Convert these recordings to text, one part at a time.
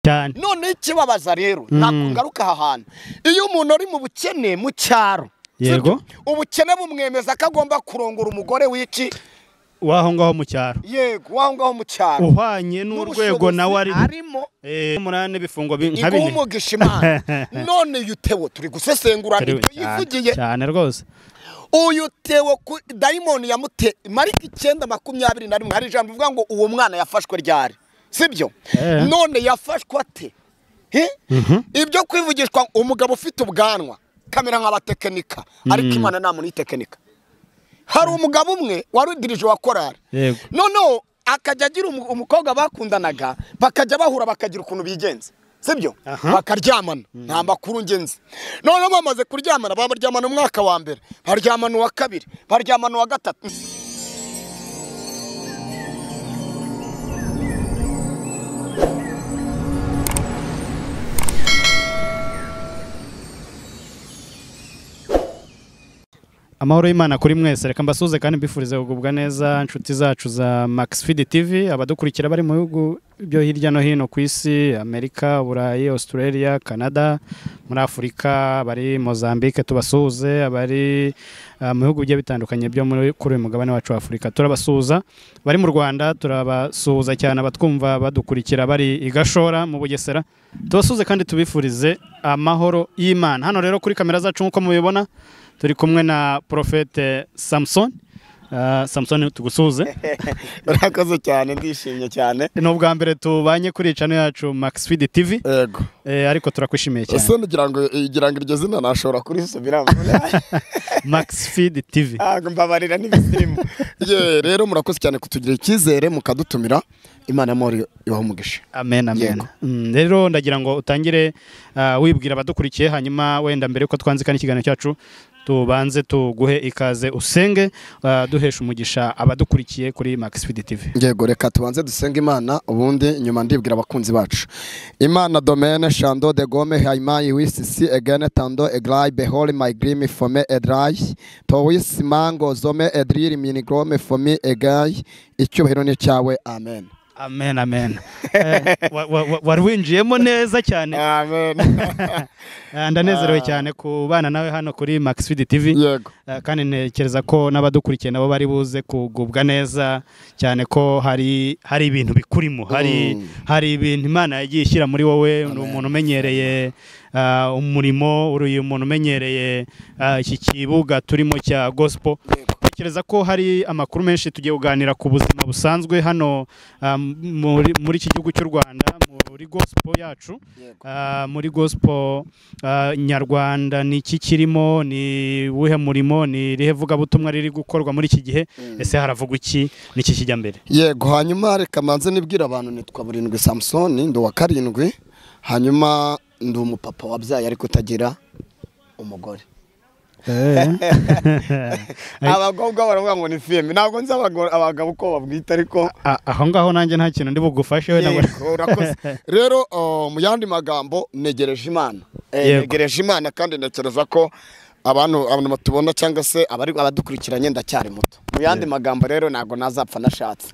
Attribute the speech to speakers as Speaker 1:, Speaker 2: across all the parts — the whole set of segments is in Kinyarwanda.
Speaker 1: Cyane.
Speaker 2: None ikibabaza rero nakugaruka aha hantu, iyo umuntu ari mu bukene mu cyaro,
Speaker 1: yego,
Speaker 2: ubukene bumwemeza ko agomba kurongora umugore w'iki
Speaker 1: waho ngaho mu cyaro,
Speaker 2: yego, waho ngaho mu cyaro,
Speaker 1: uhwanye n'urwego nawe
Speaker 2: arimo,
Speaker 1: 8 bifungo nka bine.
Speaker 2: Umugisha Imana. None yutewo turi gusesengura ibyo yivugiye
Speaker 1: cyane rwose.
Speaker 2: Uyu Theo Diamond yamute Mariko 9:21 hari ijambo ivuga ngo uwo mwana yafashwe ryari, sibyo? None yafashwe ate? Ibyo kwivugishwa umugabo ufite ubwanwa kamera nk'abatekinika, ariko Imana nta muntu itekinika. Hari umugabo umwe wari udirije wa korari, noneho akajya agira umukobwa bakundanaga, bakajya bahura bakagira ukuntu bigenza, sibyo? Bakaryamana, nta makuru ngenzi. Noneho bamaze kuryamana, baryamana umwaka wa mbere, baryamana uwa kabiri, baryamana uwa gatatu.
Speaker 1: Amahoro y'Imana kuri mwese, reka mbasuze kandi mbifurize kugubwa neza inshuti zacu za Maxfeed TV, abadukurikira bari mu bihugu byo hirya no hino ku isi, Amerika, Burayi, Australia, Canada, muri Afurika, bari Mozambique tubasuhuze, abari mu bihugu bigiye bitandukanye byo muri kuri uyu mugabane wacu wa Afurika turabasuhuza, bari mu Rwanda turabasuhuza cyane, abatwumva badukurikira bari i Gashora mu Bugesera tubasuhuze kandi tubifurize amahoro y'Imana. Hano rero kuri kamera zacu nkuko mubibona turi kumwe na Prophete Samson. Samson tugusuhuze.
Speaker 2: Urakoze cyane, ndishimye cyane.
Speaker 1: Ni ubwa mbere tubanye kuri channel yacu Maxfeed TV.
Speaker 2: Yego.
Speaker 1: Ariko turakwishimiye cyane.
Speaker 2: Ese ngira ngo iryo zina nashobora kurisubiramo.
Speaker 1: Maxfeed TV.
Speaker 2: Mbabarira n'ibisirimu. Ye rero murakoze cyane kutugira icyizere mukadutumira. Imana amahoro ibahe umugisha.
Speaker 1: Amen, amen. Rero ndagira ngo utangire wibwira abadukurikiye, hanyuma wenda mbere yuko twanzika n'ikiganiro cyacu tubanze tuguhe ikaze usenge duhesha umugisha abadukurikiye kuri Maxfeed TV.
Speaker 2: Yego, reka tubanze dusenge Imana ubundi nyuma ndibwira abakunzi bacu. Imana domaine shando de gome haimai wisisi egene tando egrai behol my dream for me edrai towis mango zome edriri minigrome for me egai. Icyubahiro ni cyawe, amen.
Speaker 1: Amen, amen. Wari winjiyemo neza cyane.
Speaker 2: Amen.
Speaker 1: Ndanezerewe cyane kubana nawe hano kuri Maxfeed TV.
Speaker 2: Yego.
Speaker 1: Kandi ntekereza ko n'abadukurikiye nabo bari buze kugubwa neza cyane ko hari ibintu bikurimo, hari ibintu Imana yagiye ishyira muri wowe. Uri umuntu umenyereye umurimo, uri umuntu umenyereye iki kibuga turimo cya gospel. Ntekereza ko hari amakuru menshi tugiye kuganira ku buzima busanzwe hano muri iki gihugu cy'u Rwanda, muri gospel yacu, muri gospel nyarwanda. Ni iki kirimo, ni uwuhe murimo, ni rihe vugabutumwa riri gukorwa muri iki gihe, ese haravugwa iki, niki kijya mbere?
Speaker 2: Yego, hanyuma reka manze nibwira abantu nitwa Burindwi Samson, ndi wa 7, hanyuma ndi umupapa wabyaye ariko utagira umugore. Abagobwa baravuga ngo ni film, ntabwo nzi abagabo uko babwita, ariko
Speaker 1: aho ngaho nanjye nta kintu ndi bugufashe we.
Speaker 2: Urakoze. Rero mu yandi magambo negereje Imana, negereje Imana kandi ntekereza ko abantu batubona cyangwa se abari abadukurikiranye ndacyari muto. Mu yandi magambo rero ntago nazapfa nashatse.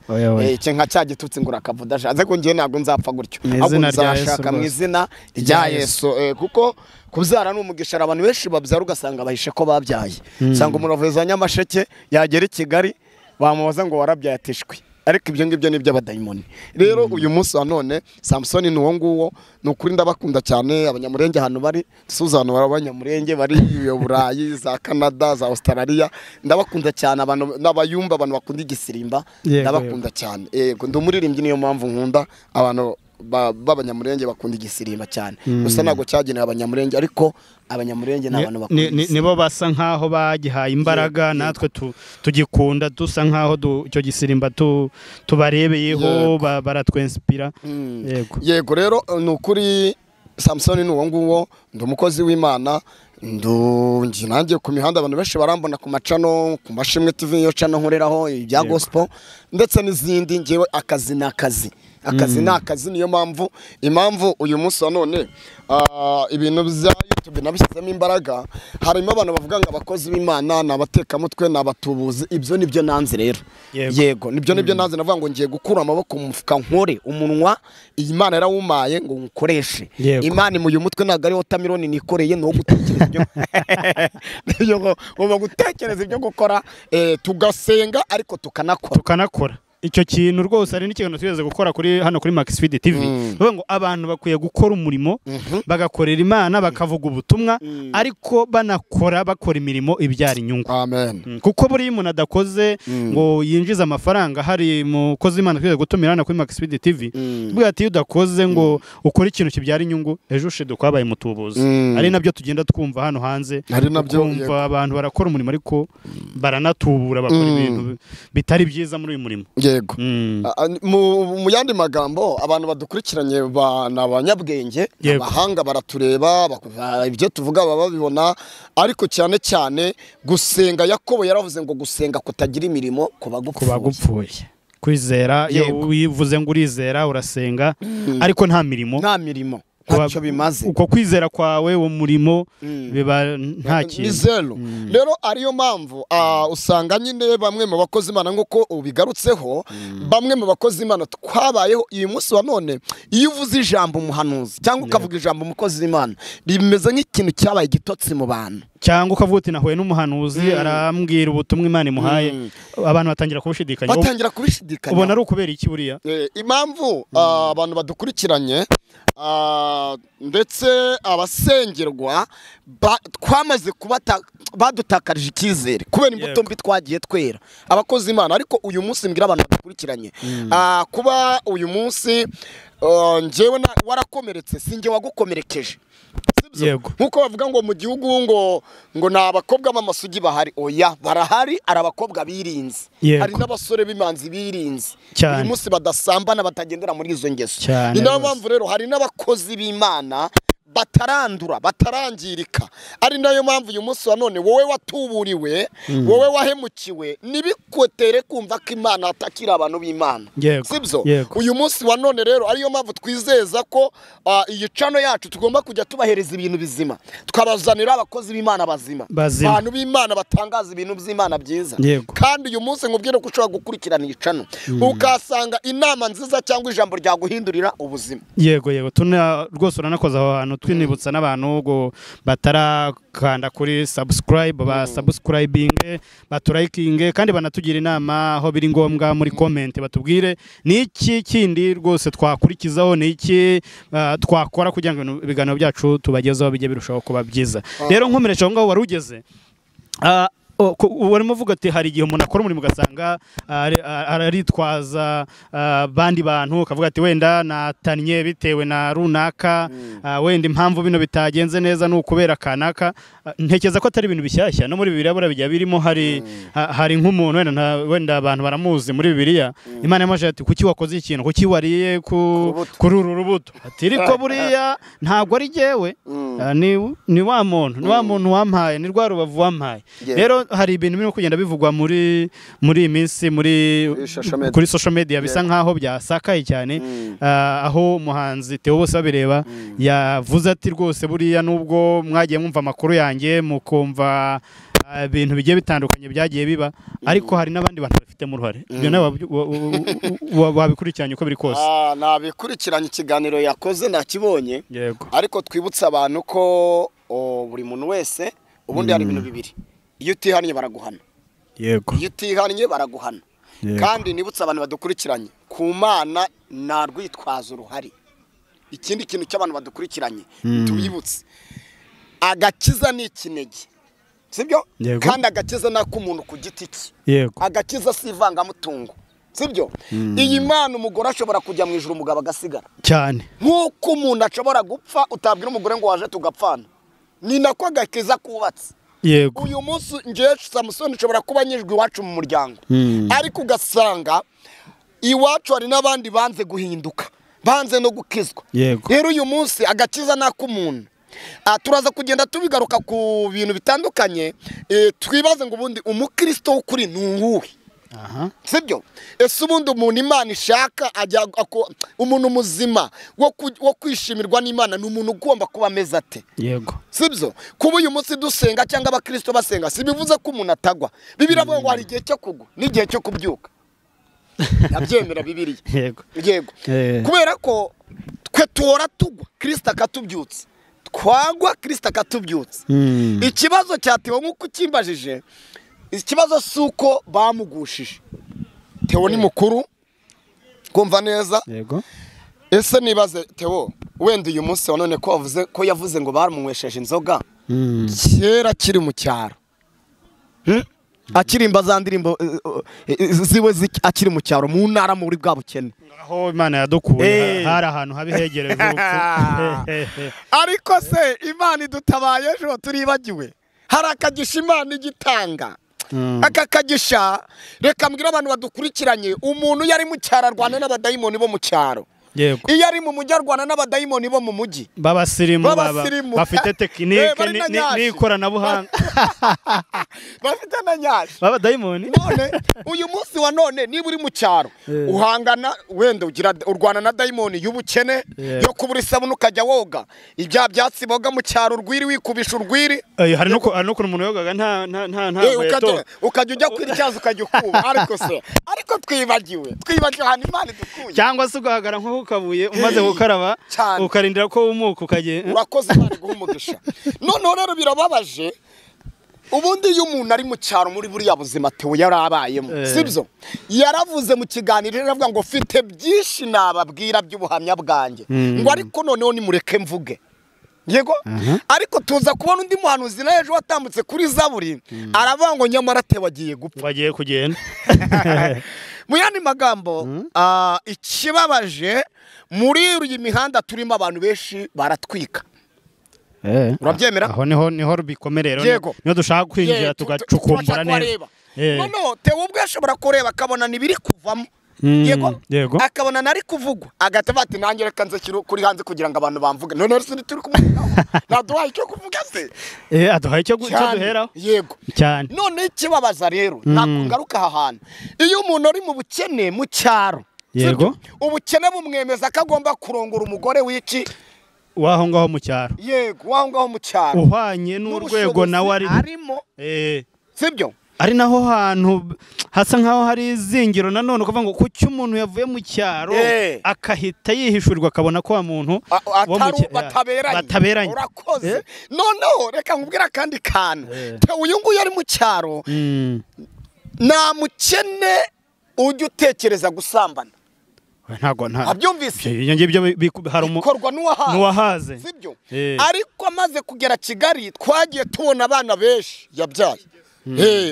Speaker 2: Iki nka cya gitutsi ngo urakavuda ashatse, ko ngiye ntago nzapfa gutyo, ahubwo nzashaka mu izina rya Yesu. Kuko kubyara ni umugisha, abantu benshi babyara ugasanga bahishe ko babyaye. Usanga umuntu avuye za Nyamasheke yagera i Kigali bamubaza ngo warabyaye atishwe, ariko ibyo ngibyo ni iby'abadayimoni. Rero uyu munsi wa none Samson ni uwo nguwo, ni ukuri ndabakunda cyane abanyamurenge ahantu bari, dusuhuza abantu b'abanyamurenge bari i Burayi, za Canada, za Australia, ndabakunda cyane abantu n'abayumba, abantu bakunda igisirimba, ndabakunda cyane. Yego, ndi umuririmbyi, niyo mpamvu nkunda abantu b'abanyamurenge bakunda igisirimba cyane. Gusa ntabwo cyagenewe abanyamurenge, ariko abanyamurenge ni abantu bakunda,
Speaker 1: nibo basa nkaho bagihaye imbaraga, natwe tugikunda dusa nkaho icyo gisirimba tubarebeyeho, baratwenspira.
Speaker 2: Yego, yego. Rero ni ukuri Samson ni uwo nguwo, ndi umukozi w'Imana, ndi nanjye ku mihanda abantu benshi barambona ku macano, ku Mashimwe TV yo cano nkoreraho ibya gospel ndetse n'izindi. Ngewe akazi n'akazi, akazi n'akazi, niyo mpamvu impamvu uyu munsi wa none ibintu bya YouTube nabishyizemo imbaraga. Harimo abantu bavuga ngo abakozi b'Imana ni abatekamutwe, ni abatubuzi. Ibyo nibyo nanze rero. Yego, nibyo nanze. Navuga ngo ngiye gukura amaboko mu mufuka nkore umunwa, iyi Imana yarawumaye ngo nkoreshe. Imana mu mutwe ntabwo ari watermelon nikoreye, no gutekereza ibyo ibyo gutekereza ibyo gukora, tugasenga ariko tukanakora.
Speaker 1: Icyo kintu rwose ari n'ikintu twigeze gukora kuri hano kuri Maxfeed TV. Bavuga ngo abantu bakwiye gukora umurimo, bagakorera Imana, bakavuga ubutumwa, ariko banakora bakora imirimo ibyara inyungu.
Speaker 2: Amen.
Speaker 1: Kuko buri umuntu adakoze ngo yinjize amafaranga, hari mukozi Imana twigeze gutumira hano kuri Maxfeed TV, bwa ati udakoze ngo ukore ikintu kibyara inyungu, ejo ushiduka kwabaye mutubuzi. Ari nabyo tugenda twumva hano hanze, kumva abantu barakora umurimo ariko baranatubura, bakora ibintu bitari byiza muri uyu murimo.
Speaker 2: Yego. Mu yandi magambo, abantu badukurikiranye ni abanyabwenge, abahanga, baratureba, ibyo tuvuga baba babibona, ariko cyane cyane gusenga. Yakobo yaravuze ngo gusenga kutagira imirimo kuba gupfuye.
Speaker 1: Kwizera, iyo wivuze ngo urizera urasenga ariko nta mirimo,
Speaker 2: ntacyo bimaze.
Speaker 1: Uko kwizera kwawe uwo murimo biba nta kintu,
Speaker 2: ni zero. Rero ariyo mpamvu usanga nyine bamwe mu bakozi Imana, nk'uko ubigarutseho, bamwe mu bakozi Imana twabayeho uyu munsi wa none, iyo uvuze ijambo umuhanuzi cyangwa ukavuga ijambo umukozi w'Imana, rimeze nk'ikintu cyabaye igitotsi mu bantu.
Speaker 1: Cyangwa ukavuga uti nahuye n'umuhanuzi arambwira ubutumwa Imana imuhaye, abantu batangira kubishidikanya. Ubona ari ukubera iki buriya?
Speaker 2: Impamvu abantu badukurikiranye ndetse abasengerwa twamaze badutakarije icyizere kubera imbuto mbi twagiye twera abakozi Imana. Ariko uyu munsi mbwira abantu badukurikiranye, kuba uyu munsi njyewe warakomeretse, sinjye wagukomerekeje. Nkuko bavuga ngo mu gihugu ngo ni abakobwa b'amasugi bahari, oya barahari, ari abakobwa birinze, hari n'abasore b'imanzi birinze uyu munsi badasambana, batagendera muri izo ngeso. Ni nayo mpamvu rero hari n'abakozi b'Imana batarandura, batarangirika. Ari nayo mpamvu uyu munsi wa none wowe watuburiwe, wowe wahemukiwe, nibikotere kumva ko Imana atakira abantu b'Imana. Sibyo? Uyu munsi wa none rero ariyo mpamvu twizeza ko iyi channel yacu tugomba kujya tubahereza ibintu bizima, tukabazanira abakozi b'Imana bazima, abantu b'Imana batangaza ibintu by'Imana byiza. Kandi uyu munsi nkubwire ko ushobora gukurikirana iyi channel ukasanga inama nziza cyangwa ijambo ryaguhindurira ubuzima.
Speaker 1: Yego tuna rwose uranakoza aho hantu, twinibutsa n'abantu ngo batarakanda kuri subscribe, ba subscribing, baturayikinge, kandi banatugira inama aho biri ngombwa muri comment, batubwire niki kindi rwose twakurikizaho, niki twakora kugira ngo ibiganiro byacu tubagezeho bijye birushaho kuba byiza. Rero nkomereje aho ngaho warugeze, warimo uvuga ati hari igihe umuntu akora umurimo ugasanga aritwaza bandi bantu, ukavuga ati wenda natannye bitewe na runaka, wenda impamvu bino bitagenze neza ni ukubera kanaka. Ntekereza ko atari ibintu bishyashya, no muri Bibiliya bura bijya birimo. Hari nk'umuntu wenda abantu baramuzi muri Bibiliya, Imana yamaje ati kuki wakoze ikintu, kuki wariye kuri uru rubuto, ati ariko buriya ntabwo ari jyewe, ni wa muntu, ni wa muntu wampaye, ni rwa rubavu wampaye. Rero hari ibintu birimo kugenda bivugwa muri iyi minsi kuri social media bisa nkaho byasakaye cyane, aho umuhanzi Theo bose babireba yavuze ati rwose buriya nubwo mwagiye mwumva amakuru yanjye, mukumva ibintu bigiye bitandukanye byagiye biba, ariko hari n'abandi bantu bafitemo uruhare. Ibyo nawe wabikurikiranye uko biri kose?
Speaker 2: Nabikurikiranye, ikiganiro yakoze nakibonye. Ariko twibutsa abantu ko buri muntu wese ubundi hari ibintu bibiri: iyo utihannye baraguhana.
Speaker 1: Yego.
Speaker 2: Iyo utihannye baraguhana. Kandi nibutsa abantu badukurikiranye, ku Mana nta rwitwazo ruhari. Ikindi kintu cy'abantu badukurikiranye tubibutse, agakiza ni ikinege, sibyo? Kandi agakiza n'ak'umuntu ku giti cye. Agakiza si ivangamutungo, sibyo? Iyi Mana umugore ashobora kujya mu ijuru umugabo agasigara
Speaker 1: cyane,
Speaker 2: nk'uko umuntu ashobora gupfa utabwira umugore ngo waje tugapfana, ni nako agakiza kubatse.
Speaker 1: Yego.
Speaker 2: Uyu munsi ngewe Samusoni nshobora kuba nyijwe iwacu mu muryango, ariko ugasanga iwacu hari n'abandi banze guhinduka, banze no gukizwa. Rero uyu munsi agakiza n'ak'umuntu. Turaza kugenda tubigaruka ku bintu bitandukanye, twibaze ngo ubundi umukristo w'ukuri ni uwuhe? Sibyo? Ese ubundi umuntu Imana ishaka ajya umuntu muzima wo kwishimirwa n'Imana ni umuntu ugomba kuba ameze ate?
Speaker 1: Yego.
Speaker 2: Sibyo? Kuba uyu munsi dusenga cyangwa abakristo basenga sibivuze ko umuntu atagwa. Bibiliya avuga ngo hari igihe cyo kugwa n'igihe cyo kubyuka. Yabyemera Bibiliya.
Speaker 1: Yego.
Speaker 2: Yego. Kubera ko twe tuhora tugwa Kristo akatubyutsa. Twagwa Kristo akatubyutsa. Ikibazo cya Theo nk'uko ukimbajije, ikibazo suko bamugushije. Theo ni mukuru, kumva neza.
Speaker 1: Yego.
Speaker 2: Ese nibaze Theo, wenda uyu munsi wa none ko wavuze ko yavuze ngo bamunywesheje inzoga kera kiri mu cyaro. Akirimba za ndirimbo ziwe akiri mu cyaro mu ntara muri bwa bukene.
Speaker 1: Aho Imana yadukuye hari ahantu habi hegereje urupfu.
Speaker 2: Ariko se Imana idutabaye ejo turibagiwe. Hari akagisha Imana igitanga. Aka kagisha reka mbwira abantu badukurikiranye, umuntu yari mu cyaro arwana n'abadayimoni bo mu cyaro.
Speaker 1: Yego.
Speaker 2: Iyo ari mu mujyi arwana n'abadayimoni bo mu mujyi.
Speaker 1: Babasirimu bafite tekinike n'ikoranabuhanga.
Speaker 2: Bafite na nyashi.
Speaker 1: Babadayimoni.
Speaker 2: None uyu munsi wa none niba uri mu cyaro uhangana wenda ugira urwana na dayimoni y'ubukene yo kubura isabune ukajya woga. Ibya byatsi boga mu cyaro urwiri wikubisha urwiri.
Speaker 1: Hari nuko umuntu yogaga nta nkweto.
Speaker 2: Ukajya ujya kwiryaza ukajya ukuba. Ariko se ariko twibagiwe ahantu Imana idukuye.
Speaker 1: Cyangwa se ugahagara nko ukabuye umaze gukaraba ukarindira ko umuka ukagiye.
Speaker 2: Urakoze Imana iguhe umugisha. Noneho rero birababaje ubundi iyo umuntu ari mu cyaro muri buriya buzima Theo yarabayemo, sibyo? Yaravuze mu kiganiro aravuga ngo mfite byinshi nababwira by'ubuhamya bwanjye, ngo ariko noneho nimureke mvuge. Yego. Ariko tuza kubona undi muhanuzi na ejo watambutse kuri Zaburi aravuga ngo nyamara Theo agiye gupfa,
Speaker 1: bagiye kugenda.
Speaker 2: Mu yandi magambo, ikibabaje muri iyi mihanda turimo abantu benshi baratwika. Urabyemera?
Speaker 1: Aho niho bikomerera, niho dushaka kwinjira tugacukumbura neza.
Speaker 2: Noneho Theo ubwe ashobora kureba akabona nibiri kuvamo. Yego. Akabona nari kuvugwa agata ati nanjye reka nze kuri hanze kugira ngo abantu bamvuge. None rero turi kumuvugaho. Naduhaye icyo kuvuga se?
Speaker 1: Aduhaye icyo duheraho.
Speaker 2: Yego.
Speaker 1: Cyane.
Speaker 2: None ikibabaza rero nakugaruka aha hantu. Iyo umuntu ari mu bukene mu cyaro,
Speaker 1: yego,
Speaker 2: ubukene bumwemeza ko agomba kurongora umugore w'iki
Speaker 1: waho ngaho mu cyaro.
Speaker 2: Yego, waho ngaho mu cyaro.
Speaker 1: Uhwanye n'urwego nawe
Speaker 2: arimo. Sibyo?
Speaker 1: Ari naho hantu hasa nkaho hari izingiro nanone ukavuga ngo kuki umuntu yavuye mu cyaro akahita yihishurirwa akabona ko wa muntu bataberanye.
Speaker 2: Urakoze. Noneho reka nkubwira akandi kantu. Uyu nguyu ari mu cyaro nta mukene ujya utekereza gusambana.
Speaker 1: Ntago nta
Speaker 2: abyumvise
Speaker 1: ibyo ngibyo hari
Speaker 2: bikorwa n'uwahaze, sibyo? Ariko amaze kugera Kigali twagiye tubona abana benshi yabyaye.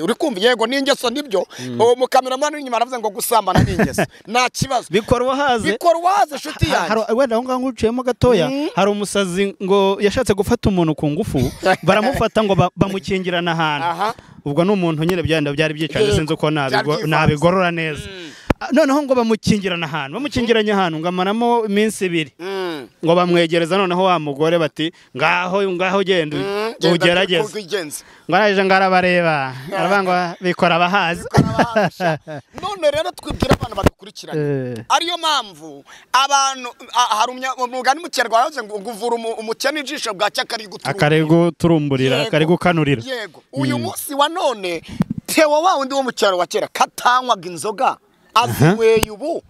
Speaker 2: Uri kumva? Yego n'ingeso nibyo. Uwo mukameramani inyuma aravuze ngo gusambana n'ingeso nta kibazo,
Speaker 1: bikorwa haze,
Speaker 2: bikorwa haze shuti yanjye.
Speaker 1: Wenda aho ngaho nguciyemo gatoya, hari umusazi ngo yashatse gufata umuntu ku ngufu baramufata ngo bamukingirana ahantu. Ubwo ni umuntu nyine byanda byari byicanye, sinzi uko nabigorora neza. Noneho ngo bamukingirana ahantu, bamukingiranye ahantu ngo amaramo iminsi ibiri, ngo bamwegereza noneho wa mugore bati ngaho genda ugerageze. Ngo araje ngo arabareba aravuga ngo bikora abahazi.
Speaker 2: None rero twibwira abantu badukurikiranye, ariyo mpamvu abantu hari umugani mu Kinyarwanda ngo uvura umukene ijisho bwacya
Speaker 1: akariguturumburira akarigukanurira.
Speaker 2: Yego. Uyu munsi wa none Theo wa wundi wo mu cyaro wa kera katanywaga inzoga azinyweye ubu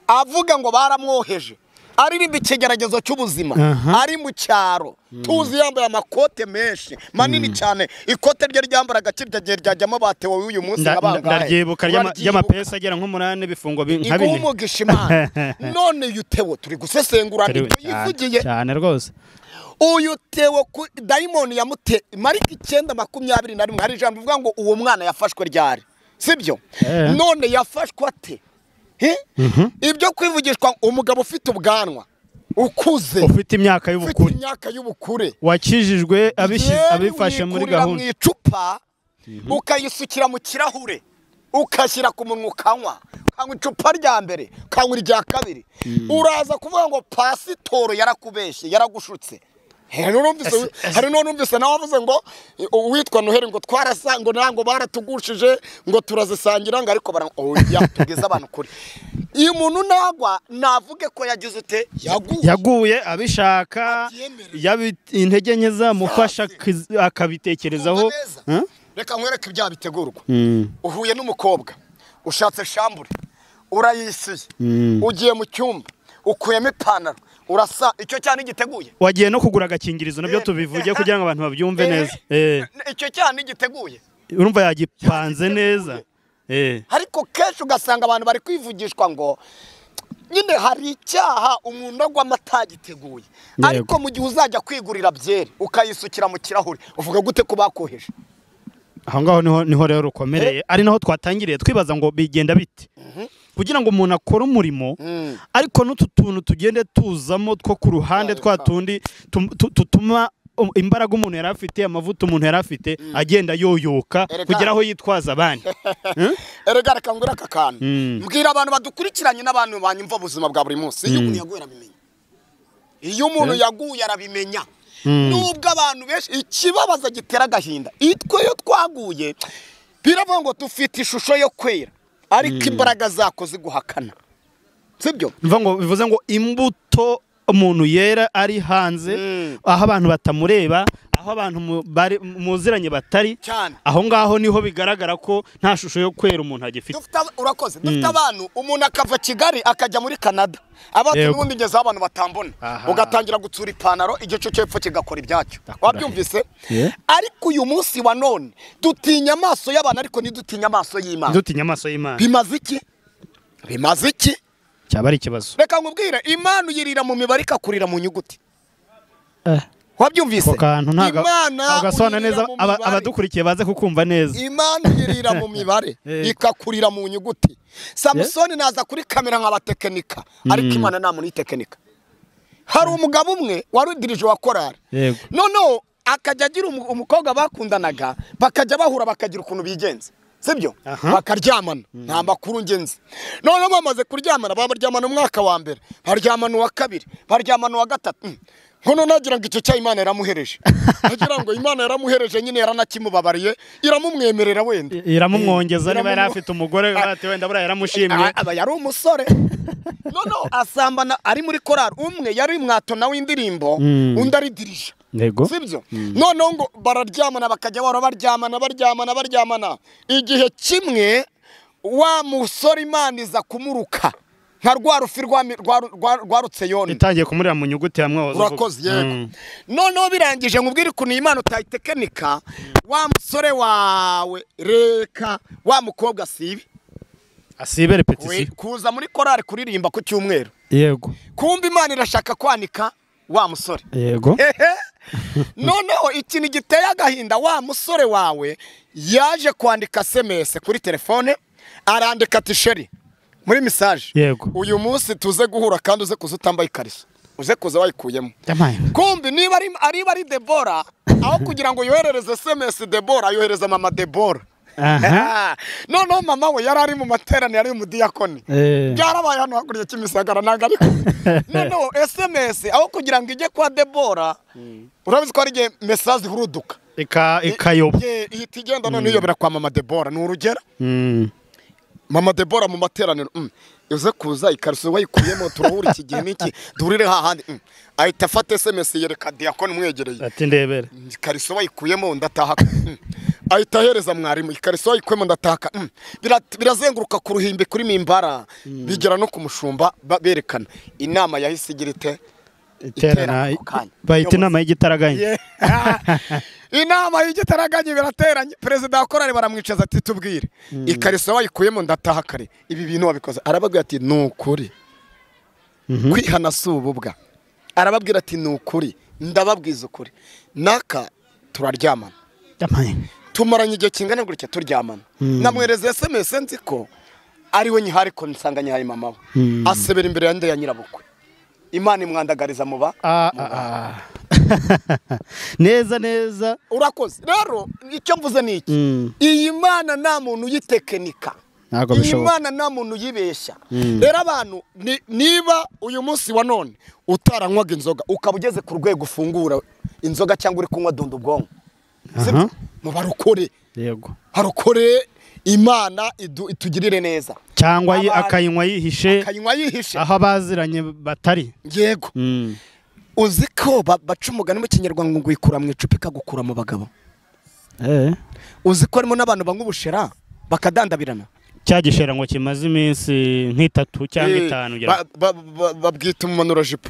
Speaker 2: avuga ngo baramwoheje, aririmba ikigeragezo cy'ubuzima ari mu cyaro, tuzi yambaye amakote menshi manini cyane, ikote rye ryambaraga kirya gihe ryajyamo ba Theo uyu munsi
Speaker 1: ngabangahe ndaryibuka ry'amapesa agera nk'umunani bifungo nka bine.
Speaker 2: Umugisha Imana. None uyu Theo turi gusesengura ibyo yivugiye
Speaker 1: cyane rwose.
Speaker 2: Uyu Theo dayimoni yamute Mariko 9:21 hari ijambo rivuga ngo uwo mwana yafashwe ryari, sibyo? None yafashwe ate? Ibyo kwivugishwa umugabo ufite ubwanwa ukuze
Speaker 1: ufite imyaka y'ubukure wakijijwe abifashe muri gahunda
Speaker 2: mu icupa ukayisukira mu kirahure ukashyira ku munwa ukanywa, ukanywa icupa rya mbere ukanywa irya kabiri, uraza kuvuga ngo pasitoro yarakubeshye yaragushutse. Hari n'urumvise nawe avuze ngo uwitwa Noheli ngo twarasa ngo nango baratugushije ngo turazisangira ngo ariko oya tugeze abantu kuri. Iyo umuntu nagwa navuge ko yagize ute
Speaker 1: yaguye abishaka intege nke zamufasha akabitekerezaho.
Speaker 2: Reka nkwereke ibyaha bitegurwa. Uhuye n'umukobwa ushatse shambure urayisiye ugiye mu cyumba ukuyemo ipantaro urasa icyo cyane giteguye.
Speaker 1: Wagiye no kugura agakingirizo nabyo tubivuge kugira ngo abantu babyumve neza.
Speaker 2: Icyo cyane giteguye
Speaker 1: urumva yagipanze neza.
Speaker 2: Ariko kenshi ugasanga abantu bari kwivugishwa ngo nyine hari icyaha umuntu agwa atagiteguye. Ariko mu gihe uzajya kwigurira byeri ukayisukira mu kirahure uvuga gute ko bakoheje?
Speaker 1: Aho ngaho niho rero rukomereye, ari naho twatangiriye twibaza ngo bigenda bite kugira ngo umuntu akore umurimo, ariko n'utu tuntu tugende tuzamo two ku ruhande twa tundi tutuma imbaraga umuntu yari afite, amavuta umuntu yari afite agenda yoyoka kugera aho yitwaza abandi.
Speaker 2: Erega reka ngwira aka kantu mbwira abantu badukurikiranye n'abantu banyumva ubuzima bwa buri munsi, iyo umuntu yaguye arabimenya. Iyo umuntu yaguye arabimenya. Nubwo abantu benshi ikibabaza gitera agahinda, itwe yo twaguye biravuga ngo dufite ishusho yo kwera ariko imbaraga zako ziguhakana. Sibyo?
Speaker 1: Bivuze ngo imbuto umuntu yera ari hanze aho abantu batamureba, aho abantu muziranye batari, aho ngaho niho bigaragara ko nta shusho yo kwera umuntu agifite.
Speaker 2: Urakoze. Dufite abantu umuntu akava Kigali akajya muri Canada, abatu n'ubundi ngeze abantu batambona, ugatangira gutsura ipantaro igice cyo hepfo kigakora ibyacyo. Wabyumvise? Ariko uyu munsi wa none dutinya amaso y'abantu ariko ntidutinya amaso y'Imana.
Speaker 1: Dutinya amaso y'Imana.
Speaker 2: Bimaze iki? Bimaze iki?
Speaker 1: Cyaba ari ikibazo.
Speaker 2: Reka nkubwire, Imana uyirira mu mibare ikakurira mu nyuguti. Wabyumvise?
Speaker 1: Imana agasobanura neza abadukurikiye baze kukumva neza.
Speaker 2: Imana uyirira mu mibare ikakurira mu nyuguti. Samusoni naza kuri kamera nk'abatekinika, ariko Imana nta muntu uyitekinika. Hari umugabo umwe wari udirije wa korali. Noneho akajya agira umukobwa bakundanaga, bakajya bahura bakagira ukuntu bigenza. Sibyo? Bakaryamana nta makuru ngenzi. Noneho bamaze kuryamana, baryamana umwaka wa mbere, baryamana uwa kabiri, baryamana uwa gatatu. Nkono nagira ngo icyo cya Imana yaramuhereje. Nagira ngo Imana yaramuhereje nyine yaranakimubabariye, iramumwemerera wenda.
Speaker 1: Iramumwongeza niba yari afite umugore ati wenda buriya yaramushimye.
Speaker 2: Aba yari umusore. Noneho asambana ari muri korali, umwe yari mwatona w'indirimbo, undi ari dirija. Sibyo? Noneho ngo bararyamana bakajya bahora baryamana baryamana baryamana. Igihe kimwe wa musore Imana iza kumuruka nka rwa rufi rwarutse yone,
Speaker 1: itangiye kumurira mu nyuguti hamwe wazo.
Speaker 2: Urakoze. Yego. Noneho birangije nkubwire ukuntu Imana utayitekinika, wa musore wawe reka wa mukobwa sibe
Speaker 1: asibe repetition
Speaker 2: kuza muri korali kuririmba ku cyumweru.
Speaker 1: Yego.
Speaker 2: Kumba Imana irashaka kwanika wa musore.
Speaker 1: Yego.
Speaker 2: Noneho ikintu giteye agahinda, wa musore wawe yaje kwandika SMS kuri telefone, arandika ati sheri muri message.
Speaker 1: Yego.
Speaker 2: Uyu munsi tuze guhura kandi uze kuza utambaye ikariso, uze kuza wayikuyemo. Kumbi niba ari Debora, aho kugira ngo yoherereze SMS Debora, yohereza mama Debora. Noneho mama we yari ari mu materaniro, yari umudiyakoni. Byarabaye hano hakurya Kimisagara ntabwo ariko. Noneho SMS aho kugira ngo ijye kwa Debora, urabizi ko ari igihe message ihuruduka
Speaker 1: ikayoba,
Speaker 2: ihita igenda none iyobera kwa mama Debora. Ni urugero. Mama Debora mu materaniro, uze kuza ikariso wayikuyemo turahura iki gihe n'iki durire hahandi. Ahita afata SMS yereka diyakoni umwegereye
Speaker 1: ati ndebere
Speaker 2: ikariso wayikuyemo ndataha. Ahita ahereza mwarimu ikariso wayikuyemo ndataka. Birazenguruka ku ruhimbi kuri mimbara bigera no ku mushumba berekana inama yahise igira ite
Speaker 1: iterana, bayita inama y'igitaraganya.
Speaker 2: Inama y'igitaraganya birateranye, perezida wa korali baramwicaza ati tubwire ikariso wayikuyemo ndataha kare, ibi bintu wabikoze. Arababwira ati ni ukuri kwihana si ububwa. Arababwira ati ni ukuri ndababwiza ukuri, naka turaryamana tumaranye igihe kingana gutya turyamana. Namwereza SMS nzi ko ari we nyihari ko nsanga nyihaye mama we, asebera imbere yanjye ya nyirabukwe. Imana imwandagariza muba
Speaker 1: neza neza.
Speaker 2: Urakoze. Rero icyo mvuze ni iki, iyi Mana nta muntu uyitekinika, iyi Mana nta muntu uyibeshya. Rero abantu niba uyu munsi wa none utaranywaga inzoga ukaba ugeze ku rwego ufungura inzoga cyangwa uri kunywa dunda ubwonko. Mu barokore.
Speaker 1: Yego.
Speaker 2: Harokore Imana itugirire neza.
Speaker 1: Cyangwa akayinywa yihishe.
Speaker 2: Akayinywa yihishe.
Speaker 1: Aho abaziranye batari.
Speaker 2: Yego. Uzi ko baca umugani mu Kinyarwanda ngo ikura mu icupa ikagukura mu bagabo. Uzi ko harimo n'abantu banywa ubushera bakadandabirana.
Speaker 1: Cya gishera ngo kimaze iminsi nk'itatu cyangwa itanu
Speaker 2: babwita umumanurajipo.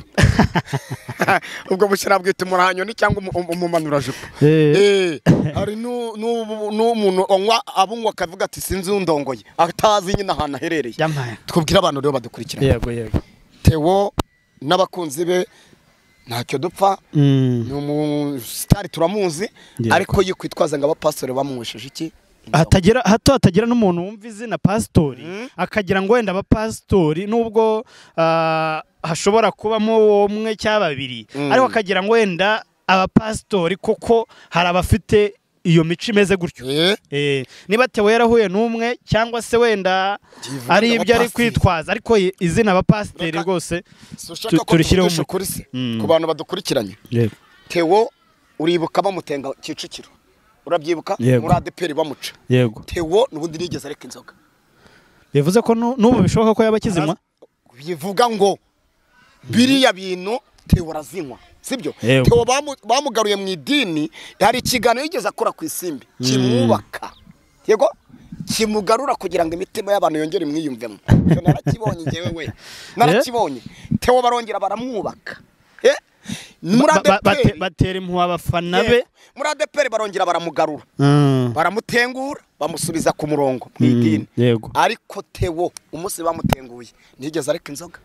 Speaker 2: Ubwo bushera bwita umurahanyoni cyangwa umumanurajipo. Hari n'umuntu anywa abunywa akavuga ati sinzi undongoye, atazi nyine ahantu aherereye. Twubwira abantu rero badukurikirana.
Speaker 1: Yego yego.
Speaker 2: Theo n'abakunzi be ntacyo dupfa, ni umusitari turamuzi, ariko yikwitwaza ngo abapasiteri bamwesheje iki?
Speaker 1: Hatagira hato hatagira n'umuntu wumva izina pastori akagira ngo wenda abapastori nubwo hashobora kubamo umwe cyangwa babiri, ariko akagira ngo wenda abapastori koko hari abafite iyo mico imeze gutyo. Niba Theo yarahuye n'umwe cyangwa se wenda ari ibyo ari kwitwaza, ariko izina abapasiteri rwose turishyireho
Speaker 2: ukuri ku bantu badukurikiranye. Theo uribuka bamutenga Kicukiro, urabyibuka muri ADPR bamuca.
Speaker 1: Yego.
Speaker 2: Theo nubundi nigeze areka inzoga.
Speaker 1: Bivuze ko n'ubu bishoboka ko yaba akizinywa.
Speaker 2: Bivuga ngo biriya bintu Theo arazinywa, sibyo? Theo bamugaruye mu idini, hari ikiganiro yigeze akora ku Isimbi kimwubaka. Yego, kimugarura kugira ngo imitima y'abantu yongere imwiyumvemo. Narakibonye ngewe we. Narakibonye. Theo barongera baramwubaka.
Speaker 1: Batera impuhwe abafana be.
Speaker 2: Muri ADPR barongera baramugarura, baramutengura, bamusubiza ku murongo mu idini. Ariko Theo umunsi bamutenguye ntigeze areka inzoga.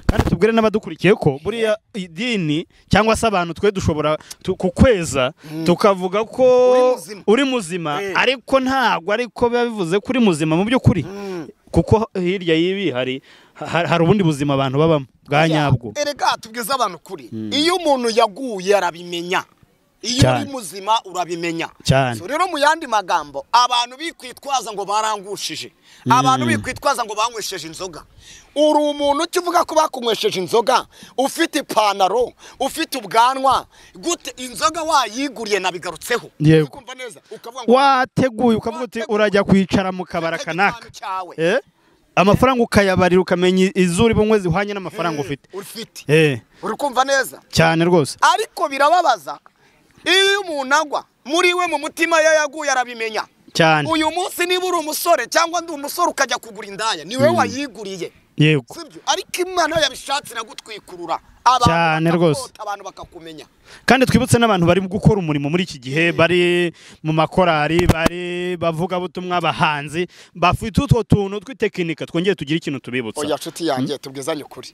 Speaker 1: Kandi tubwire n'abadukurikiye ko buriya idini cyangwa se abantu twe dushobora kukweza tukavuga ko uri muzima, ariko ntabwo ariko biba bivuze ko uri muzima mu by'ukuri, kuko hirya y'ibi hari ubundi buzima abantu babamo bwa nyabwo.
Speaker 2: Erega tubwize abantu kuri, iyo umuntu yaguye arabimenya, iyo uri muzima urabimenya. So rero mu yandi magambo, abantu bikwitwaza ngo barangushije, abantu bikwitwaza ngo banywesheje inzoga. Uri umuntu ukivuga ko bakunywesheje inzoga, ufite ipantaro, ufite ubwanwa, gute inzoga wayiguriye nabigarutseho. Ukumva neza, ukavuga ngo
Speaker 1: wateguye, ukavuga uti urajya kwicara mu kabara kanaka. Amafaranga ukayabarira ukamenya izuri bumwe zihwanye n'amafaranga ufite.
Speaker 2: Uri kumva neza?
Speaker 1: Cyane rwose.
Speaker 2: Ariko birababaza iyo umuntu agwa muri we mu mutima ye yaguye arabimenya.
Speaker 1: Cyane.
Speaker 2: Uyu munsi niba uri umusore cyangwa ndi umusore ukajya kugura indaya, ni wewe wayiguriye.
Speaker 1: Yego.
Speaker 2: Sibyo? Ariko Imana yabishatse iragutwikurura.
Speaker 1: Cyane rwose.
Speaker 2: Abantu bakakumenya.
Speaker 1: Kandi twibutse n'abantu bari gukora umurimo muri iki gihe, bari mu makorari, bari bavuga butumwa, abahanzi bafite utwo tuntu twitekinika, twongeye tugira ikintu tubibutsa.
Speaker 2: Oya nshuti yanjye, tubwizanye ukuri.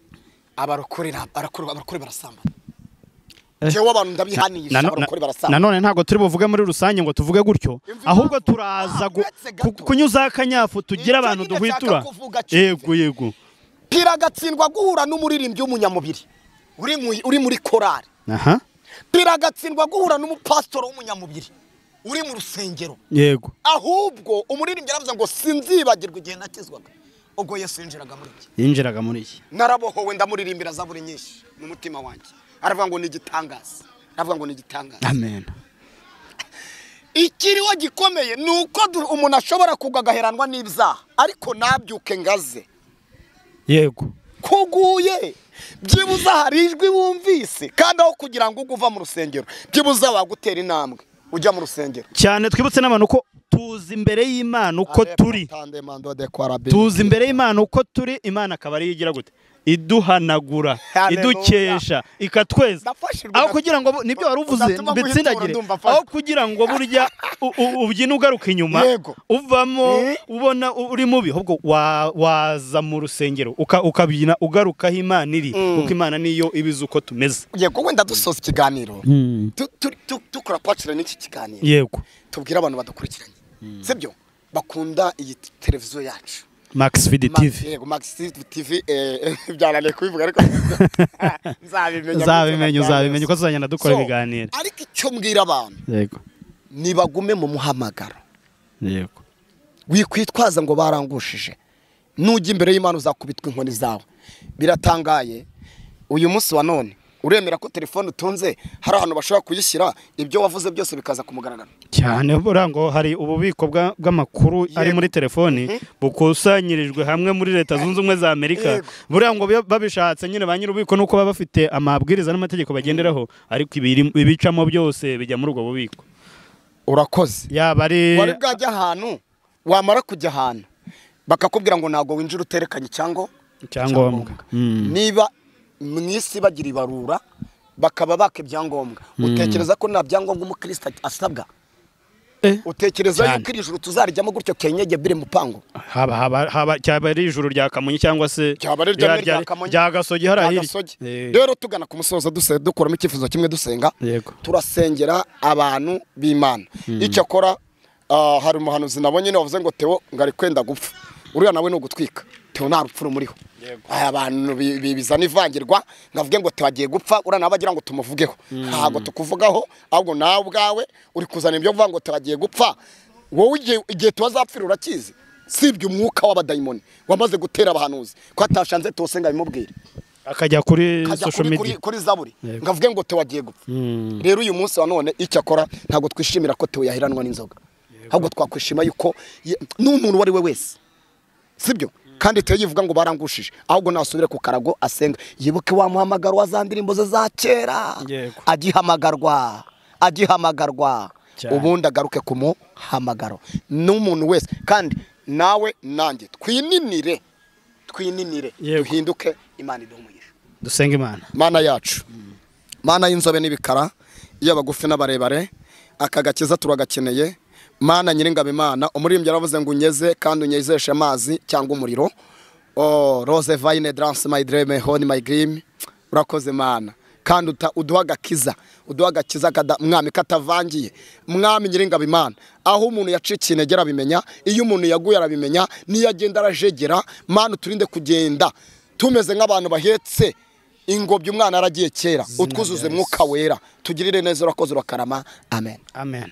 Speaker 2: Abarokore barasambana. Jewe abantu ndabihanisha, abarokore barasambana.
Speaker 1: Nanone ntago turi buvuge muri rusange ngo tuvuge gutyo, ahubwo turaza kunyuza akanyafu tugira abantu duhwitura. Yego yego.
Speaker 2: Piragatsindwa guhura n'umuririmbyi w'umunyamubiri uri muri korari.
Speaker 1: Aha.
Speaker 2: Piragatsindwa guhura n'umupasitoro w'umunyamubiri uri mu rusengero.
Speaker 1: Yego.
Speaker 2: Ahubwo umuririmbyi aravuze ngo sinzibagirwa igihe nakizwaga, ubwo Yesu yinjiraga muri iki.
Speaker 1: Yinjiraga muri iki.
Speaker 2: Narabohowe ndamuririmbira zaburi nyinshi mu mutima wanjye. Aravuga ngo ni igitangaza. Aravuga ngo ni igitangaza.
Speaker 1: Amen.
Speaker 2: Ikiriho gikomeye ni uko umuntu ashobora kugwa agaheranwa n'ibyaha, ariko nabyuke ngaze.
Speaker 1: Yego.
Speaker 2: Kuguye byibuza hari ijwi wumvise, kandi aho kugira ngo uva mu rusengero byibuza wagutera intambwe ujya mu rusengero.
Speaker 1: Cyane twibutse n'abantu ko tuzi imbere y'Imana uko turi. Tuzi imbere y'Imana uko turi, Imana akaba ari igira gute? Iduhanagura, idukesha, ikatweza. Aho kugira ngo nibyo wari uvuze mbitsindagire, aho kugira ngo burya ubyina ugaruka inyuma uvamo ubona uri mubi, ahubwo waza mu rusengero ukabyina ugaruka aho Imana iri, kuko Imana niyo ibizi uko tumeze.
Speaker 2: Yego, wenda dusoza ikiganiro dukora kwakira n'iki kiganiro.
Speaker 1: Yego.
Speaker 2: Tubwira abantu badukurikiranye, sibyo, bakunda iyi televiziyo yacu
Speaker 1: Max Vidi TV.
Speaker 2: Yego, Max Vidi TV byananiye kubivuga ariko
Speaker 1: nzabimenya, uzabimenya uko tuzagenda dukora ibiganiro.
Speaker 2: Ariko icyo mbwira abantu,
Speaker 1: yego,
Speaker 2: nibagume mu muhamagaro.
Speaker 1: Yego.
Speaker 2: Wikwitwaza ngo barangushije, nujya imbere y'Imana uzakubitwa inkoni zawe. Biratangaye uyu munsi wa none Uremera ko telefone utunze hari ahantu bashobora kuyishyira ibyo wavuze byose bikaza kumugaragara
Speaker 1: cyane? Buriya ngo hari ububiko bw'amakuru ari muri telefoni bukusanyirijwe hamwe muri Leta Zunze Ubumwe za Amerika. Buriya ngo babishatse nyine ba nyir'ububiko nuko baba bafite amabwiriza n'amategeko bagenderaho, ariko ibicamo byose bijya muri ubwo bubiko.
Speaker 2: Urakoze.
Speaker 1: Yaba ari
Speaker 2: wari bwajya ahantu, wamara kujya ahantu bakakubwira ngo ntabwo winjira uterekanye icyangombwa. Niba mu isi bagira ibarura bakaba baka ibyangombwa, utekereza ko nta byangombwa umukristo asabwa? Utekereza yuko iri juru tuzarijyamo gutyo kenyege bire mupango?
Speaker 1: Haba cyaba ari ijuru rya Kamonyi cyangwa se rya Gasogi hariya
Speaker 2: hirya. Rero tugana ku musozo dukuramo icyifuzo kimwe dusenga. Turasengera abantu b'Imana. Icyakora hari umuhanuzi nabonye nyine wavuze ngo Theo ngo ari kwenda gupfa. Uriya nawe ni ugutwika. Theo nta rupfu rumuriho. Aya bantu bizana ivangirwa ngavuge ngo Theo agiye gupfa, uriya nawe agira ngo tumuvugeho. Ntabwo tukuvugaho, ahubwo nawe ubwawe uri kuzana ibyo kuvuga ngo Theo agiye gupfa. Wowe igihe tuwazapfira urakizi. Sibye umwuka w'abadayimoni wamaze gutera abahanuzi ko atashanze Theo ngo abimubwire,
Speaker 1: akajya kuri social media,
Speaker 2: kuri Zaburi ngavuge ngo Theo agiye gupfa. Rero uyu munsi wa none icyakora ntabwo twishimira ko Theo yahiranwa n'inzoga, ahubwo twakwishima yuko n'umuntu wari we wese, sibyo? Kandi Theo yivuga ngo barangushije, ahubwo nasubire ku karago asenga, yibuke wa muhamagaro wa za ndirimbo ze za kera, agihamagarwa, ubundi agaruke ku muhamagaro n'umuntu wese. Kandi nawe nanjye twininire duhinduke. Imana iduhe umugisha.
Speaker 1: Dusenga Imana.
Speaker 2: Mana yacu, Mana y'inzobe n'ibikara, iy'abagufi n'abarebare, aka gakiza turagakeneye. Mana nyiringabo Imana, umuririmbyi yaravuze ngo unyeze kandi unyezeshe amazi cyangwa umuriro. Oh, rose vine dance my dream honey my dream. Urakoze Mana, kandi uduha agakiza, uduha agakiza mwami katavangiye. Mwami nyiringabo Imana, aho umuntu yacikiye intege arabimenya, iyo umuntu yaguye arabimenya, niyo agenda arajegera. Mana uturinde kugenda tumeze nk'abantu bahetse ingobyi umwana aragiye kera. Utwuzuze mwuka wera, tugirire neza. Urakoze, urakarama. Amen.
Speaker 1: Amen.